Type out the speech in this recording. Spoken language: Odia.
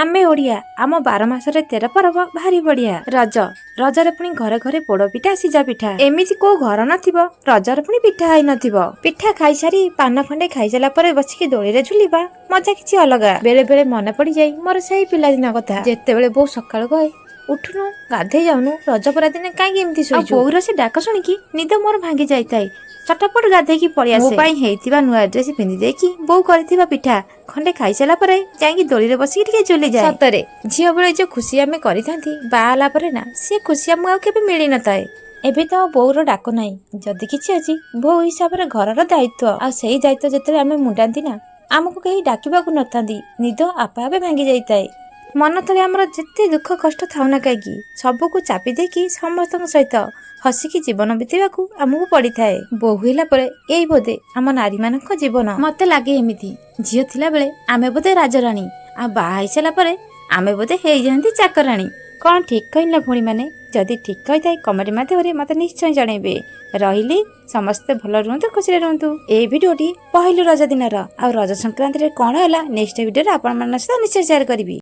ଆମେ ଓଡ଼ିଆ, ଆମ 12 ମାସରେ 13 ପର୍ବ। ଭାରି ବଢିଆ ରଜ। ରଜରେ ପୁଣି ଘରେ ଘରେ ପୋଡ ପିଠା, ସିଝା ପିଠା। ଏମିତି କୋଉ ଘର ନଥିବ, ରଜରେ ପୁଣି ପିଠା ହେଇନଥିବ। ପିଠା ଖାଇସାରି ପାନ ଖଣ୍ଡେ ଖାଇସାରିଲା ପରେ ବସିକି ଦୋଳିରେ ଝୁଲିବା ମଜା କିଛି ଅଲଗା। ବେଳେ ବେଳେ ମନେ ପଡିଯାଏ ମୋର ସେଇ ପିଲାଦିନ କଥା, ଯେତେବେଳେ ବୋଉ ସକାଳୁ କହେ, "ଉଠୁନୁ, ଗାଧେଇ ଯାଉନୁ, ରଜ ପରା ଦିନେ କାହିଁକି ଏମିତି ଶୋଇଛୁ?" ବୋଉର ସେ ଡାକ ଶୁଣିକି ନିଦ ମୋର ଭାଙ୍ଗି ଯାଇଥାଏ। ଚଟାପଟ ଗାଧେଇକି ପଳେଇ ଆସେ। ମୋ ପାଇଁ ହେଇଥିବା ନୂଆ ଡ୍ରେସ ପିନ୍ଧି ଦେଇକି ବୋଉ କରିଥିବା ପିଠା ଖଣ୍ଡେ ଖାଇସାରିଲା ପରେ ଯାଇକି ଦୋଳିରେ ବସିକି ଟିକେ ଝୁଲି ଯାଏ। ସତରେ ଝିଅ ବେଳେ ଯୋଉ ଖୁସି ଆମେ କରିଥାନ୍ତି, ବାହା ହେଲା ପରେ ନା ସେ ଖୁସି ଆମକୁ ଆଉ କେବେ ମିଳିନଥାଏ। ଏବେ ତ ଆଉ ବୋଉର ଡାକ ନାହିଁ। ଯଦି କିଛି ଅଛି, ବୋଉ ହିସାବରେ ଘରର ଦାୟିତ୍ୱ। ଆଉ ସେଇ ଦାୟିତ୍ୱ ଯେତେବେଳେ ଆମେ ମୁଣ୍ଡାନ୍ତି ନା, ଆମକୁ କେହି ଡାକିବାକୁ ନଥାନ୍ତି, ନିଦ ଆପେ ଆପେ ଭାଙ୍ଗି ଯାଇଥାଏ। ମନ ତଳେ ଆମର ଯେତେ ଦୁଃଖ କଷ୍ଟ ଥାଉ ନା କାହିଁକି, ସବୁକୁ ଚାପି ଦେଇକି ସମସ୍ତଙ୍କ ସହିତ ହସିକି ଜୀବନ ବିତେଇବାକୁ ଆମକୁ ପଡିଥାଏ। ବୋହୂ ହେଲା ପରେ ଏଇ ବୋଧେ ଆମ ନାରୀମାନଙ୍କ ଜୀବନ। ମତେ ଲାଗେ ଏମିତି ଝିଅ ଥିଲାବେଳେ ଆମେ ବୋଧେ ରାଜରାଣୀ, ଆଉ ବାହା ହେଇସାରିଲା ପରେ ଆମେ ବୋଧେ ହେଇଯାଆନ୍ତି ଚାକରାଣୀ। କ'ଣ ଠିକ୍ କହିଲି ନା ଭଉଣୀମାନେ? ଯଦି ଠିକ୍ କହିଥାଏ, କମେଣ୍ଟ ମାଧ୍ୟମରେ ମୋତେ ନିଶ୍ଚୟ ଜଣେଇବେ। ରହିଲି, ସମସ୍ତେ ଭଲ ରୁହନ୍ତୁ, ଖୁସିରେ ରୁହନ୍ତୁ। ଏଇ ଭିଡ଼ିଓଟି ପହିଲି ରଜ ଦିନର। ଆଉ ରଜ ସଂକ୍ରାନ୍ତିରେ କ'ଣ ହେଲା, ନେକ୍ସଟ ଭିଡ଼ିଓରେ ଆପଣମାନଙ୍କ ସହିତ ନିଶ୍ଚୟ ସେୟାର କରିବି।